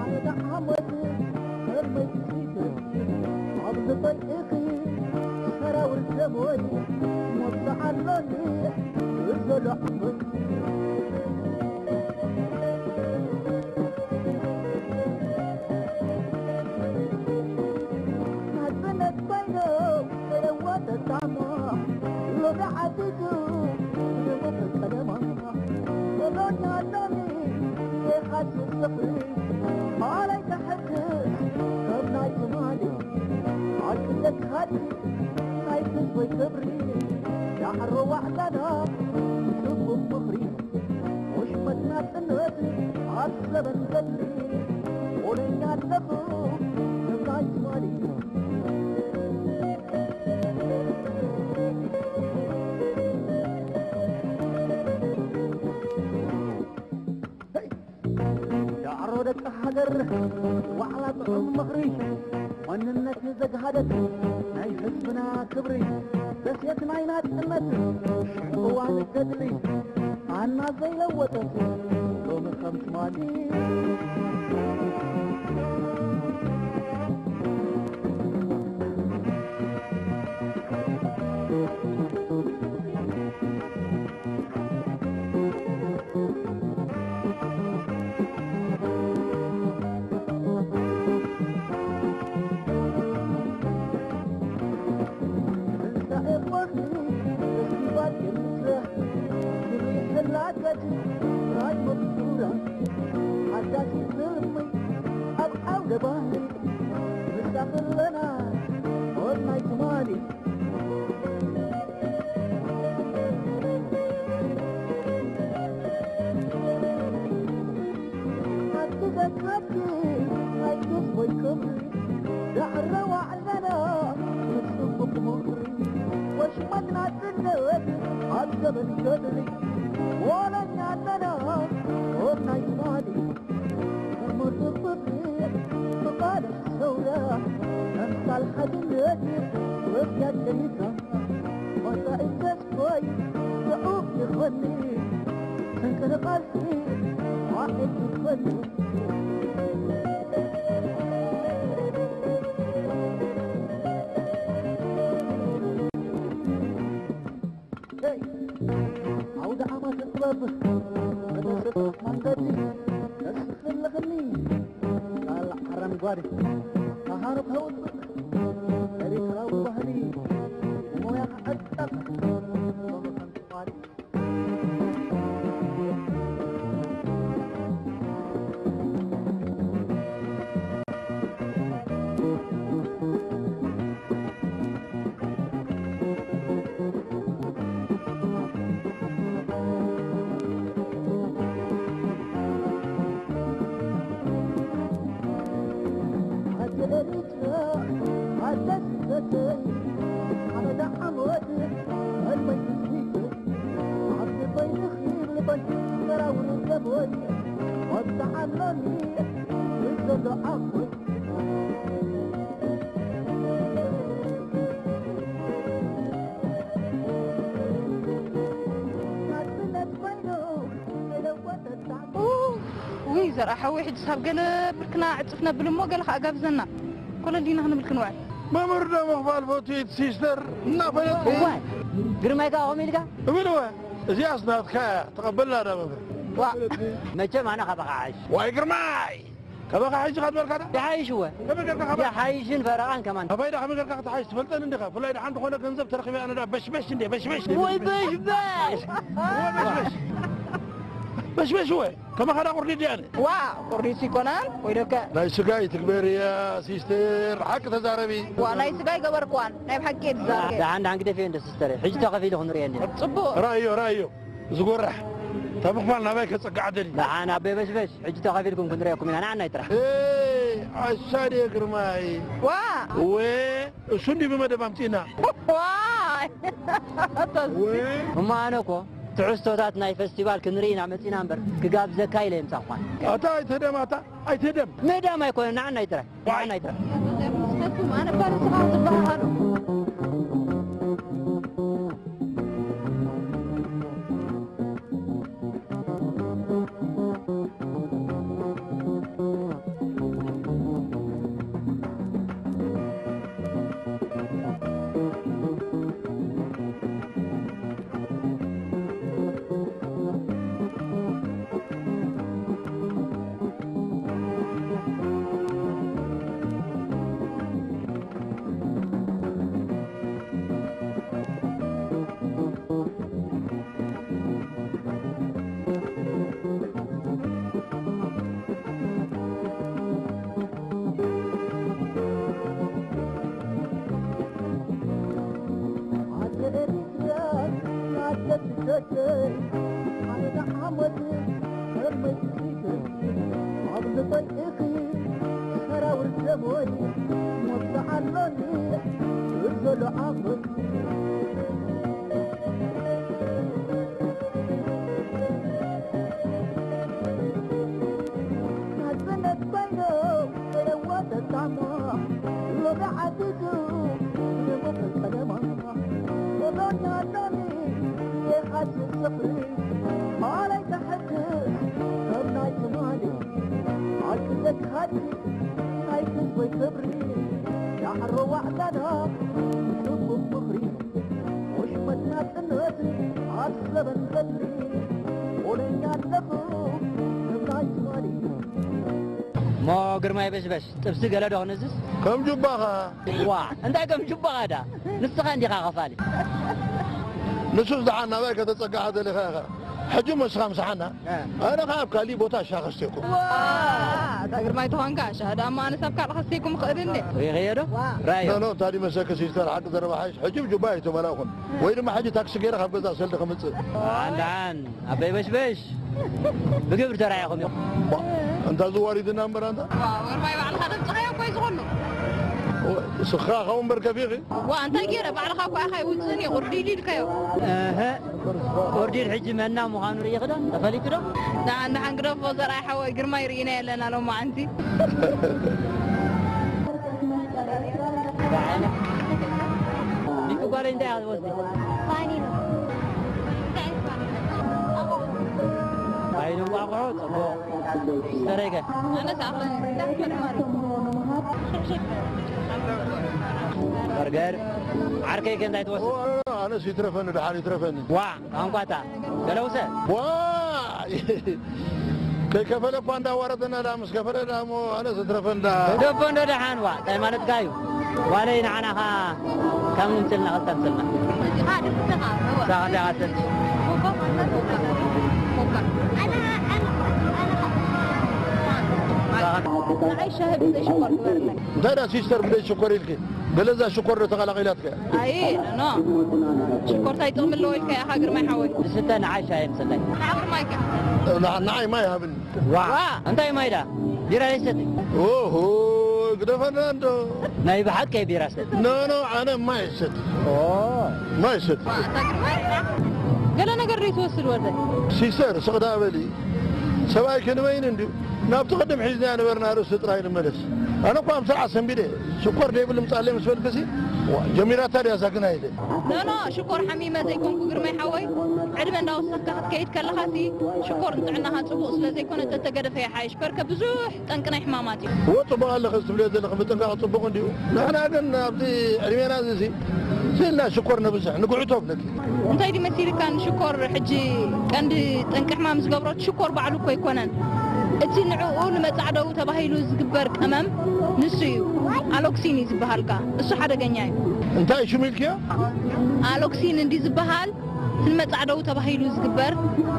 ኣነ ደሓመት ሕልመይ ትስይት ኣብ ዝጠይእኺ ሰራውር ደሞይ ሞት ኣለኒ ብዘሎ ዓመት ናጽነት ኮይኑ ተለወጠ ጣዕማ ሎሚ ዓዲቱ ዝሞት ጸለማ ሎሚ ኣለኒ የኻሲ ስኽሪ ማለይ ተሐድስ ከም ናይ ትማሊ ኣድለካዲ ናይ ህዝበይ ክብሪ ዳዕሮ ዋዕላና ጽቡቕ ምኽሪ ወሽመት ናጽነት ኣብ ዘበን ገድሊ ሆነኛ ኣለኹ ከም ናይ ትማሊ ዳዕሮ ደቂ ሃገር ዋዕላ ጥዑም ምኽሪ መንነት ዘግሃደት ናይ ህዝብና ክብሪ ደሴት ናይ ናጽነት ሽዑ እዋን ገድሊ ኣና ዘይለወጠት ሎሚ ከም ትማሊ ውይ ዘርኣ ሓወይ ሕጂ ሳብ ገለ ብርክና ዕፅፍ ነብል እሞ ገለ ከዓ ጋብዘና ኮለል ዲና ክንብል ክንውዕል መምህር ደሞ ክፋል ፈትዊት ሲስተር እናፈለጥኩ እዋይ ግርማይ ከዓ ከምኡ ኢልካ እብል እወ እዚኣስ ናትካ እያ ተቐበልና ዳ መምህር ዋ መቸም ኣነ ካባኻ ሓይሽ ዋይ ግርማይ ከበኻ ሓይሽ ኻትበልካ ዳ ይሓይሽ እወ ከመይ ጌርካ ካባ ይሓይሽን ፈረቓን ከማን ኣባይ ዳ ከመይ ጌርካ ክትሓይሽ ትፈልጠኒ እንዲኻ ብፍላይ ደሓን ዝኾነ ገንዘብ ተረኺበ ኣነ ዳ በሽበሽ እንዴ በሽበሽ ወይ በሽበሽ በሽበሽ በሽበሽ እወ ከማኻ ዳ ቁርዲድ እያ ኣነ ዋ ቁርዲድ ይኮናል ወይ ደከ ናይ ስጋ ይትግበር እያ ሲስተር ሓቂ ተዛረቢ ዋ ናይ ስጋ ይገበርክዋን ናይ ብሓቂ እየ ትዛረብ ደሓን ደሓን ግደፍዮ እንደ ሲስተር ሕጂ ተኸፊሉ ክንሪኦ እንዲና ጽቡቕ ራእዮ ራእዮ ዝጎራሕ ተብኽፋል ናባይ ከጸግዓ ደሊ ደሓን ኣበይ በሽበሽ ሕጂ ተኸፊልኩም ክንሪኦኩም ኢና ንዓናይ ጥራሕ ዓሻ ድየ ግርማይ ዋ እወ እሱ እንዲ ብመደብ ኣምጺእና ዋይ እሞ ኣነ እኮ ትሕዝቶታት ናይ ፈስቲቫል ክንርኢ ኢና መጺና እምበር ክጋብዘካ ኢለ የምጻእኳን ኣታ ኣይትህደም ኣታ ኣይትህደም ምህዳም ኣይኮነን ንዓና ይጥራይ ንዓና ይጥራይ ኣነ ባር ስኻ ዝበሃሃሉ ኣነ ዓመት ሕልመይ ትጽይት ኣብ ልበይ ኢኺ ሰራውር ደሞይ ሞት ኣሎኒ ዘሎ ዓቕሚ ናጽነት ኮይኑ የለዎ ተጣሞ ሎሚ ዓዚዙ ንሙቕ ቀደማ ሎሚ ኣሎኒ የኻሲ ስኽሪ ማለይ ተሐድስ ከም ናይ ትማሊ ዓቂ ዘግሃዲ ናይ ህዝበይ ክብሪ ዳዕሮ ዋዕላና ጽቡቕ ምኽሪ ወሽመት ናጽነት ኣብ ዘበን በትሪ ሆነኛ ኣለኹ ከም ናይ ትማሊ እሞ ግርማይ በሽበሽ ጥብሲ ገለ ዶ ክንእዝዝ? ከም ጁባኻ። ዋ እንታይ ከም ጁባኻ ዳ ንስኻ እንዲኻ ኸፋሊ። ንሱስ ደሓን ናባይ ከተጸግዓ ደሊኻ ኢኻ። ሕጂ መስኻ ምሳሓና። ኣነ ኸዓ ኣብ ካሊእ ቦታ ሻኸ ስተይኩም። ዋ እታ ግርማይ ተኾንካ ሻህ ደኣ እሞ ኣነስ ኣብ ካልእ ከስተይኩም እኽእል እንዴ? ሪኸዮ ዶ? ራዮ። ኖ ኖ ታዲ መሰኪ ሲስተር ሓቂ ዘረባ ሓይሽ ሕጂ ብጁባ ኣይተመላእኹን። ወይ ድማ ሕጂ ታክሲ ገይረ ካብ ገዛ ሰልዲ ከምጽእ። ኣንዳን ኣበይ በሽበሽ ብግብሪ ተራኢኹም ኢኹም። እንታ ዝዋሪድና እምበር ኣንታ። ዋ ወርባይ ባዕልኻ ደምፅኻዮ እኮ እዩ ዝኾኑ። ስኻ ኸው እምበር ከፊኺ። ዋ እንታይ ገይረ ባዕልኻ እኮ ኣኻ ይውፅእን እዩ ቁርዲ ኢሉ ኢልካዮ። እህ ቁርዲድ ሕጂ መና ምዃኑ ርኢኺ ዶ ተፈሊጡ ዶ? ደሓን ደሓን ግደፎ ዘርኣይ ሓወይ ግርማ ይርኢና የለና ሎማዓንቲ። ኒኩ ጓለይ እንታይ ኢኻ ትወስዲ? ባኒ ነው። ባኒ እንቋቑሖ ጽቡቕ። ስተረይከ? ኣነስ ኣኽለን እንዳክመድ ማለት። በርገር። ዓርከይ ከ እንታይ ትወስድ? ኣነስ ይትረፈኒ፣ ደሓን ይትረፈኒ። ዋ፣ ቋንቋታ። ገለውሰ። ዋ! ከይከፈለ እኳ እንዳዋረደና ዳ ምስ ከፈለ ዳ እሞ ኣነ ዝትረፈ እንዳ። ደቦ እንዶ ደሓን ዋ፣ እንታይ ማለትካ እዩ? ዋለይ ንዓና ኸዓ ካብ ምምስልና ቐልጠምስልና። እዚኻ ድምፅኻ፣ እወ። ሳኻ እንታይ ቐትል? ኮኮብ፣ ኮኮብ። ኣነ፣ ኣነ፣ ኣነ፣ ንዓይ ሻሂ ብዘይ ሽኮር ግበርለይ። እንታይ ዳ ሲስተር ብዘይ ሽኮር ኢልኪ? ገለ እዛ ሽኮር ዶ ተቐላቒላትካ? ኣይ፣ ኖ፣ ኖ። ሽኮር ታይ ጥቕሚ ኣለዎ ኢልካ ኢኻ ግርማይ ሓወይ? ዝስተ ንዓይ ሻሂ የምፅለይ። ንዓ ግርማይ ከ? ንዓ-፣ ንዓይ ማይ ሃብኒ። ዋ፣ ዋ። እንታይ ማይ ዳ? ቢራ ይሰቲ። ኦሆ፣ ግደፈና እንዶ። ናይ ብሓቂ ቢራ ሰቲ። ኖ፣ ኖ፣ ኣነ ማይ ሰቲ። ኦ። ማይ ሰቲ። ዋ፣ እታ ግርማይ ገለ ነገር ዶ ትወስድ ወደይ? ሲስተር፣ ስቕ ደኣ በሊ። ሰብኣይ ክንበይን እንድዩ። ናብቲ ቅድም ሒዝናያ ነበርና ርእሲ ጥራይ ንመለስ። ኣነ እኳ ኣብ ስራሕ ሰንቢደ፣ ሽኮር ደይብሉ ምጻለይ ምስ በልክሲ፣ ዋ፣ ጀሚራታ ድያ እዛ ግና ኢለ። ኖ፣ ኖ፣ ሽኮር ሓሚመ ዘይኮንኩ ግርማይ ሓወይ፣ ዕድመ እንዳወሰኽካ ክትከይድ ከለኻሲ፣ ሽኮር ንጥዕናኻ ጽቡቕ ስለ ዘይኮነ ተተገደፈ ይሓይሽ። ሽኮር ከ ብዙሕ ጠንቂ ናይ ሕማማት እዩ። እወ፣ ጽቡቕ ኣለኺ ትብልዮ ዘለኺ ምጥንቃቕ ጽቡቕ እንድዩ። ንሕና ግን ኣብዚ ዕድሜና እዚሲ፣ ስኢልና ሽኮር ነብዝሕ፣ ንግዕቶ እብለኪ። እንታይ ድዩ መሲልካ ንሽኮር ሕጂ ቀንዲ ጠንቂ ሕማም ዝገብሮ? እቲ ሽኮር ባዕሉ እኮ ኣይኮነን። እቲ ንዕኡ ንመጻዕደዊ ተባሂሉ ዝግበር ቀመም ንሱ እዩ። ኣሎክሲን እዩ ዝበሃል ከኣ። እሱ ሓደገኛ እዩ። እንታይ ሽሙ ኢልክዮ? ኣሎክሲን እንዲ ዝበሃል ንመጻዕደዊ ተባሂሉ ዝግበር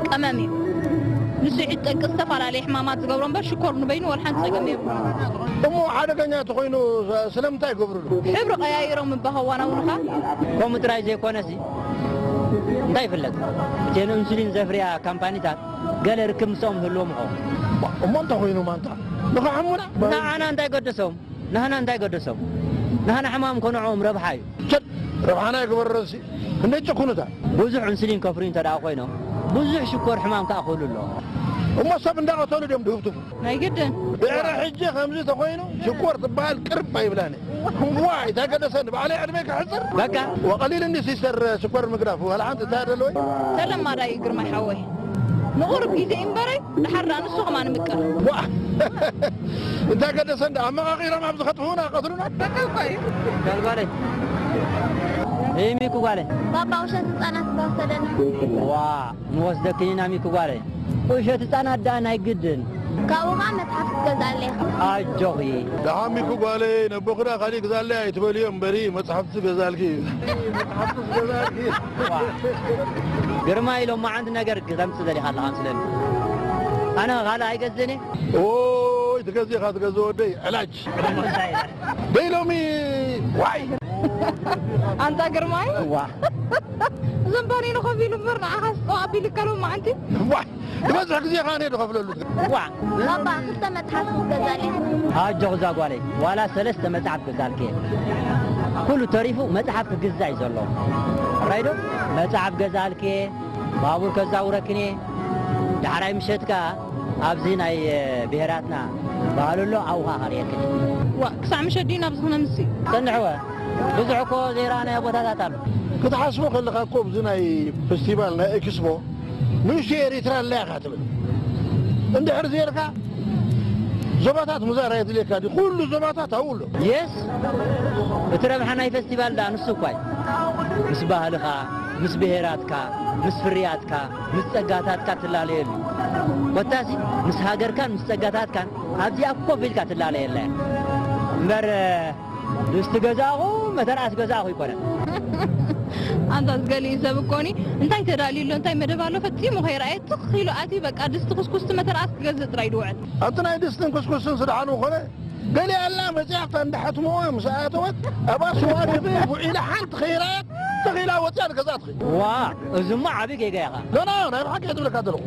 ቀመም እዩ። ንሱ እዩ ጠንቂ ዝተፈላለየ ሕማማት ዝገብሮ እምበር ሽኮር ንበይኑ ወላ ሓንቲ ጸገም የብሉን። እሞ ሓደገኛ ተኾይኑ ስለምንታይ ይገብርሉ? ሕብሪ ቀያይሮም እባ ከዋናውኑኻ። ከምኡ ጥራይ ዘይኮነሲ እንታይ ይፍለጥ? እተን ኢንሱሊን ዘፍርያ ካምፓኒታት ገለ ርክብ ምስኦም ይህልዎም ይኸውን። እሞ እንታይ ኮይኑ ማንታ ንኸሓሙና? ንዓና እንታይ ገደሶም? ንህና እንታይ ገደሶም? ንህና ሕማም ከንዕኦም ረብሓ እዩ። ቸል! ረብሓና ይግበረሲ። ክንደይ ጨኩኑታ? ብዙሕ ኢንሱሊን ከፍርዩ እንተ ደኣ ኮይኖም፣ ብዙሕ ሽኮር ሕማም ከኣ ክህሉ ኣለዎ። እሞ ሰብ እንዳቐተሉ ድዮም ድህብትፉ? ናይ ግድን። ድሕሪ ሕጂ ከምዚ ተኾይኑ ሽኮር ትበሃል ቅርብ ኣይብላን። ዋይ፣ እንታይ ገደሰኒ፣ ባዕለይ ዕድመይ ከሕጽር? በቃ። ወቐሊል እንዲ ሲስተር ሽኮር ምግዳፍ፣ ዋላ ሓንቲ እንታይ ኣለወይ? ተለማዳይ እዩ ግርማይ ሓወይ። ንቑሩብ ግዜ እምበረይ፣ ድሓር ደኣ ንሱ ከማን ምቅር። ዋ! እንታይ ገደሰ እንዳ ኣመቓቒሮም ኣብ ዝኸጥፉና ቀትሉና። በቃ እኮ እዩ። ጓል ጓለይ። እይ ሚኩ ጓለይ። ባባ ውሸት ህፃናት ጋር ወሰደና። ዋ! ንወስደክኒና ሚኩ ጓለይ። ውሸት ህፃናት ደኣ ናይ ግድን። ካብኡ ኸዓ መፅሓፍ ክትገዝኣለይ ኢኻ። ኣጆኺ። ደሓን ሚኩ ጓለይ፣ ነቦኺ ደኣ ካሊእ ግዛለይ ኣይትበልዮ እምበሪ፣ መፅሓፍቲ ገዛልኪ እዩ። መፅሓፍቲ ገዛልኪ። ዋ። ግርማይ፣ ሎማዓንቲ ነገር ክተምፅእ ደሊኻ ኣለኻ መስለኒ። ኣነ ካልእ ኣይገዝእን እየ። ኦይ፣ ትገዝእ ኢኻ፣ ትገዝእ ወደይ፣ ዕላጅ። ደይ ሎሚ፣ ዋይ። ኣንታ ግርማይ። ዋ። ዘንባኒ ንኸፊሉ እምበር ንዓኻስ ጠዋእ ኣቢልካ ሎማዓንቲ። ዋይ፣ ዝበዝሕ ግዜ ከኣ እኔ ዝኸፍለሉ። ዋ ባባ ክልተ መጽሓፍ ክትገዛለይ። ኣጆኺ እዛ ጓለይ፣ ዋላ ሰለስተ መጽሓፍ ክገዛልኪ እየ። ኩሉ ተሪፉ መጽሓፍ ክግዛእ እዩ ዘሎ። ራይዶ መጽሓፍ ገዛልኪ እየ፣ ባቡር ከዛውረክን እየ። ዳሕራይ ምሸት ከኣ ኣብዚ ናይ ብሄራትና ባህሊ ኣሎ፣ ኣብኡ ከኣ ከርእየክን እየ። ዋ ክሳዕ ምሸት ድዩ ናብዚ ክነምሲ? ጸንሕወ፣ ብዙሕ እኮ ዘይረኣናዮ ቦታታት ኣሎ። ክትሓስቦ ከለኻ እኮ ኣብዚ ናይ ፌስቲቫል ናይ ኤክስፖ ንእሽቶ ኤሪትራ ኣላ ኢኻ ትብል። እንድሕር ዜርካ ዞባታት ምዛር ኣየድልየካ ድዩ? ኩሉ ዞባታት ኣብኡ ኣሎ። የስ እቲ ረብሓ ናይ ፌስቲቫል ደኣ ንሱ እኳ እዩ። ምስ ባህልኻ፣ ምስ ብሄራትካ፣ ምስ ፍርያትካ፣ ምስ ጸጋታትካ ትላለየሉ። ኮታሲ ምስ ሃገርካን ምስ ጸጋታትካን ኣብዚኣ ኮፍ ኢልካ ትላለየላ እያ። እምበር ድስቲ ገዛኹ መተርኣስ ገዛኹ ይኮነን። ኣንታ ዝገሊኡ ሰብ እኮኒ እንታይ ተዳልዩ ኣሎ እንታይ መደብ ኣሎ ፈጺሙ ከይረኣየ ትኽ ኢሉ ኣትዩ በቃ ድስቲ ኩስኩስቲ መተርኣስ ክገዝእ ጥራይ ድውዕል። ኣብቲ ናይ ድስትን ኩስኩስን ስድሓኑ ኮነ ገሊኣ ኣላ መጺኣ ኣብታ እንዳሓትምዋ ምስ ኣተወት ኣብኣ ስዋ ደፊ ውዒላ ሓንቲ ከይረኣየት ትኽ ኢላ ወጺኣ ንገዛ ትኸይድ። ዋ እዚማ ዓቢ ጌጋ ኢኻ። ኖ ኖ ናይ ብሓቂ እየ ዝብለካ ዘለኹ።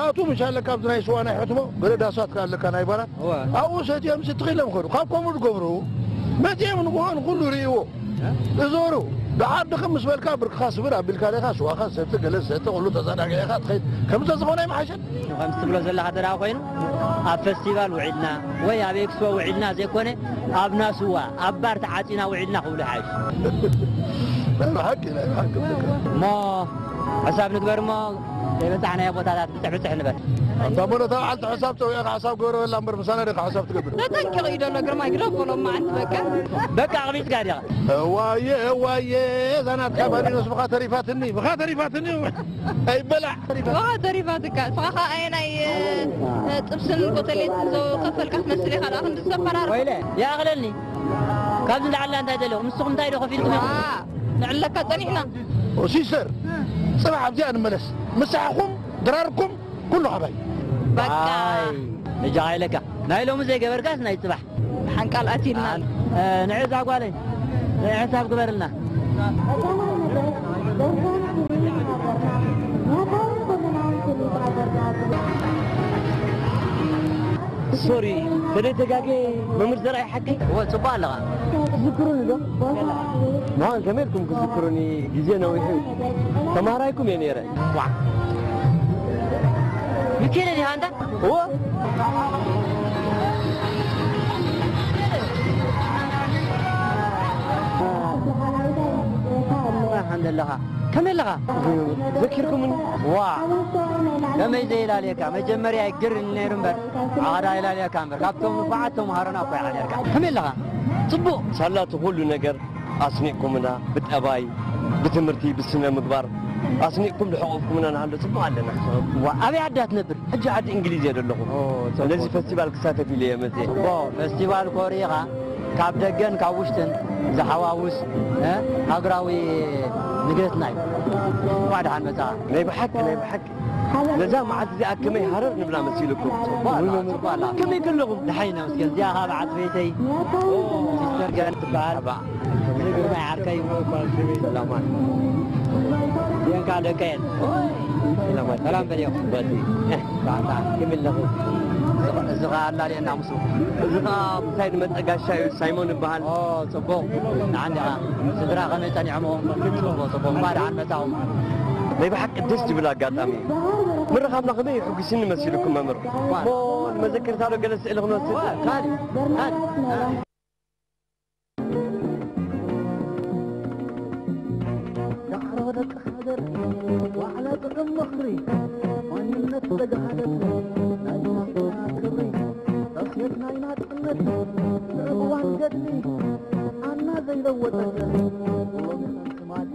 ኣቱ ምሽ ኣለካ ኣብዚ ናይ ስዋ ናይ ሕትሞ ገለ ዳሳት ከ ኣለካ ናይ ባራት እወ። ኣብኡ ሰትዮም ሲ ትኽ ኢሎም ከዱ ካብ ከምኡ ዝገብሩ መጺኦም ንግሆ ንኹሉ ርእይዎ እዞሩ ደሓር ድኽም ምስ በልካ ብርክኻ ስብር ኣቢልካ ዲኻ ስዋኻ ሰቲ ገለ ሰቲ ኩሉ ተዘናጊዕካ ትኸይድ ከምዚ ተዝኾነ ኣይምሓሸን። ከምዚ ትብሎ ዘለኻ እንተ ደኣ ኮይኑ ኣብ ፈስቲቫል ውዒልና ወይ ኣብ ኤክስፖ ውዒልና ዘይኮነ ኣብ ናስዋ ኣብ ባር ተዓጺና ውዒልና ክብሉ ይሓይሽ። ናይ ብሓቂ ናይ ብሓቂ እሞ ሕሳብ ንግበር እሞ ዘይበጻሕናዮ ቦታታት ብጽሕ ብጽሕ ንበል። ኣንታ እሞ ነታ በዓልቲ ሕሳብ ጸዊዕካ ሕሳብ ግበረበላ እምበር ምሳና ዲኻ ሕሳብ ትገብር። ተጠንቂቑ እዩ ዘሎ ግርማይ ግደፎ ሎማዓንቲ በቃ። በቃ ኣቕቢጽካ ዲኻ። እዋየ እዋየ እዛ ናትካ ባዲኖስ ብኻ ተሪፋትኒ ብኻ ተሪፋትኒ ኣይበላዕ። ብኻ ተሪፋትካ እስኻ ኸዓ ኣየናይ ጥብስን ኮተሌትን ዝኸፈልካ ትመስል ኢኻ ደኣ ክንዲ ዘፈራርቕ። ወይለ ይኣኽለኒ ካብዚ ንላዕሊ እንታይ ደለኹም ንስኹም እንታይ ዶ ከፊልኩም ኢኹም። ንዕለካ ጸኒሕና። ሲስተር ጽባሕ ኣብዚኣ ንመለስ ምሳሕኹም ድራርኩም ኩሉ ካባይ። በቃ ኣይ ንጃ ኢለካ ናይ ሎሚ ዘይገበርካስ ናይ ጽባሕ ሓንቃል ኣቲልና። ንዒ እዛ ጓለይ ንዒ ሕሳብ ግበርልና። ሶሪ ተደይ ተጋጌ መምህር ዘርኣይ ሓቀይ። እወ ጽቡቕ ኣለኻ። ትዝክሩኒ ዶ? መሃን ከመይ ኢልኩም ክትዝክሩኒ ግዜ ነዊሑ እዩ። ተማሃራይኩም እየ ነይረ። ዋ ሚኪኤለ ዲኻ ኣንታ? እወ። ሓን ዘለኻ ከመይ ኣለኻ? ዘኪርኩምኒ? ዋ ከመይ ዘይላለየካ መጀመርያ ይግር ነይሩ እምበር ዓዳ ይላለየካ እምበር ካብቶም ንፉዓት ተምሃሮና እኮ ኢኻ ነርካ። ከመይ ኣለኻ? ጽቡቕ። ሳላ እቲ ኩሉ ነገር ኣስኒቕኩምና ብጠባይ ብትምህርቲ ብስነ ምግባር ኣስኒቕኩም ዝሐቖፍኩምና ንሃሎ ጽቡቕ ኣለና። ዋ ኣበይ ዓዳ ትነብር? ሕጂ ዓዲ እንግሊዝ እየ ዘለኹ። ስለዚ ፈስቲቫል ክሳተፍ ኢለ እየ መጽየ። ዋ ፈስቲቫል ኮሪኻ ካብ ደገን ካብ ውሽጥን ዝሓዋውስ ሃገራዊ ንግደትና እዩ። እንኳዕ ደሓን መጻኻ። ናይ ብሓቂ ናይ ብሓቂ ነዛ መዓልቲ እዚኣ ከመይ ሃረር ንብላ መሲልኩም? ከመይ ከለኹም? ደሓይ ኢና መስገን። እዚኣ ኸዓ በዓልቲ ቤተይ ሲስተር ገረን ትበሃል። እዚ ግርማይ ዓርከይ። ሰላማት። እዚአን ከዓ ደቀየን። ሰላማት። ሰላም በልዮም። በል። ባዕታ ክም ኣለኹ። እዚ ኸዓ ኣላልየና ምስኡ። እዚ ኸዓ ምሳይ ዝመፀ ጋሻ እዩ፣ ሳይሞን ይበሃል። ኦ፣ ፅቡቕ። ደሓን ዲኻ? ስድራ ከመይ ጸኒዖምዎ? ጽቡቕ፣ ጽቡቕ። እንኳዕ ደሓን መጻኹም። ናይ ብሓቂ ደስ ዝብል ኣጋጣሚ እዩ። ምርኻብና ከመይ የሕጉስኒ መሲልኩም መምህር? እሞ ንመዘከርታ ዶ ገለ ስእሊ ክንወስድ? ካልእ፣ ካልእ። ዳዕሮ ደቂ ሃገር ዋዕላ ጥዑም ምኽሪ ማንነት ዘግሃደት ናይ ደሴትና ክብሪ ደሴት ናይ ናጽነት ልዑል እዋን ገድሊ ኣና ዘይለወጠት ሎሚ ትማሊ።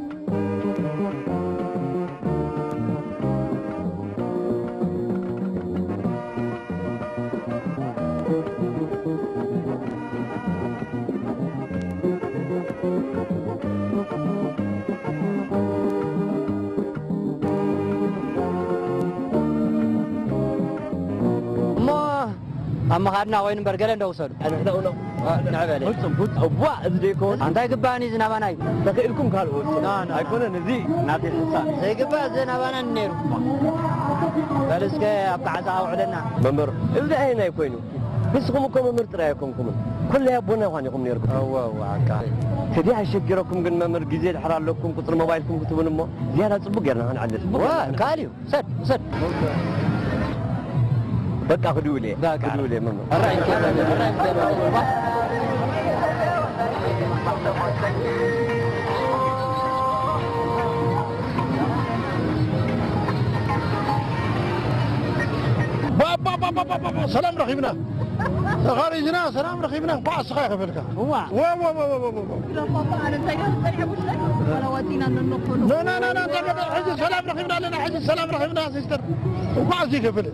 እሞ ኣብ ምኻድና ኮይኑ እምበር ገለ እንዶ ውሰዱ። ኣንሕና ኡኖ ንዕበለ። ፍጹም፣ ፍጹም። እዋ፣ እዚ ደይኮን። እንታይ ግባእኒ፣ እዚ ናባና እዩ። ተኽእልኩም ካልእ ወስኑ። ና፣ ና፣ ና። ኣይኮነን፣ እዚ ናተይ ሓሳብ። ዘይግባእ፣ እዚ ናባና ነይሩ። በል እስከ ኣብ ከዓዛ ኣውዕለና። መምህር፣ እዚ ኣየናይ ኮይኑ? ንስኹም እኮ መምህር ጥራይ ኣይኮንኩምን። ኩሉ ኣቦና ይኳን ኢኹም ነይርኩም። እወ፣ እወ፣ ኣካ። ከዲ ኣሸጊረኩም ግን መምህር፣ ግዜ ድሕር ኣለኩም፣ ቁጽሪ ሞባይልኩም ክትቡን እሞ፣ ዝያዳ ጽቡቅ ጌርና ክንዕልል። እወ፣ ካልእ እዩ። ውሰድ፣ ውሰድ። በቃ ክድውል እየ። በቃ። ክድውል እየ፣ መምህር። ኣራይ፣ ኣራይ፣ ባ፣ ባ፣ ባ፣ ሰላም ረኺብና። ተኻሪጅና፣ ሰላም ረኺብና። ባ፣ እስኻ ይኸፈልካ። እዋ። ዋ፣ ዋ፣ ዋ። ግዳ ፓፓ፣ ኣነ እንታይ ኢለ ዝጸንሐ ጉዳይ? ዋላ ዋጢና እንነኮ ነው። ና፣ ና፣ ና፣ ና፣ እንታይ ገለ፣ ሕጂ ሰላም ረኺብና ኣለና፣ ሕጂ ሰላም ረኺብና፣ ሲስተር። እንኳዕ እዚ ይኸፍል።